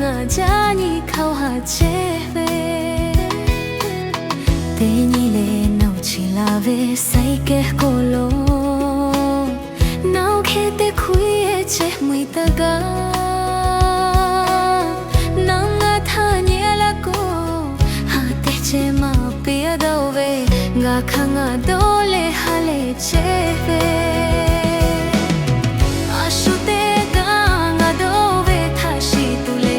jaˇ nyi hkawˇ ha chehˇ ve, teˇ nyi leh nawˬ chi la ve saiˉ kehˉ hk'aw lo, nawˬ hk'e te hkui e chehˇ mui taˇ gaˇ. Nawˬ ngaˬ htaꞈ nyi laˇ k'o, ha tehꞈ chehˇ maˇ piˇ a dawˇ ve, ngaˬ hk'aˇ ngaˬ dawˇ leh ha lehˬ chehˇ ve. A shu teˇ g'aˇ ngaˬ dawˇ ve htaꞈ shiˍ tuˬ le.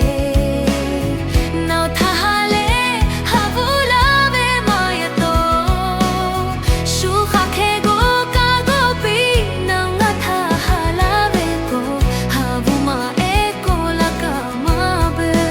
Nawˬ htaꞈ ha lehˬ ha bvuhꞈ laˇ ve maˇ yaꞈ taw, shu hk'aˬ hk'e g'awˇ kaˇ g'awˇ piˇ, nawˬ ngaˬ htaꞈ ha laˇ ve k'o, ha bvuhꞈ maˇ ehˉ k'oˆ laˇ kaꞈ maˇ beuꞈ.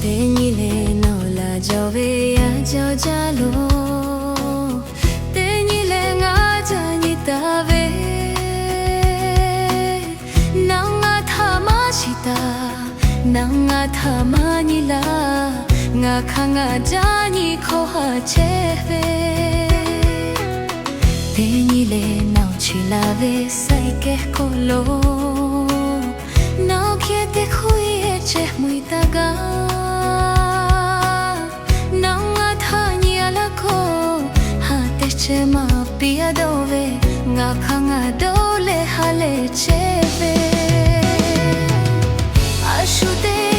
Teˇ nyi leh nawˬ laˬ jaw ve yaˇ jawˇ jaˇ lo, teˇ nyi leh ngaˬ jaˇ nyi taˍ ve, nawˬ ngaˬ htaꞈ maˇ shiˍ taˍ, nawˬ ngaˬ htaꞈ maˇ nyi laˇ, ngaˬ hk'aˇ ngaˬ jaˇ nyi hkawˇ ha chehˇ ve. Teˇ nyi leh nawˬ chi la ve saiˉ kehˉ hk'aw lo, nawˬ hk'e te hkui e chehˇ mui taˇ gaˇ. Nawˬ ngaˬ htaꞈ nyi a laˇ k'o, ha tehꞈ chehˇ maˇ piˇ a dawˇ ve, ngaˬ hk'aˇ ngaˬ dawˇ leh ha lehˬ chehˇ ve. A shu teˇ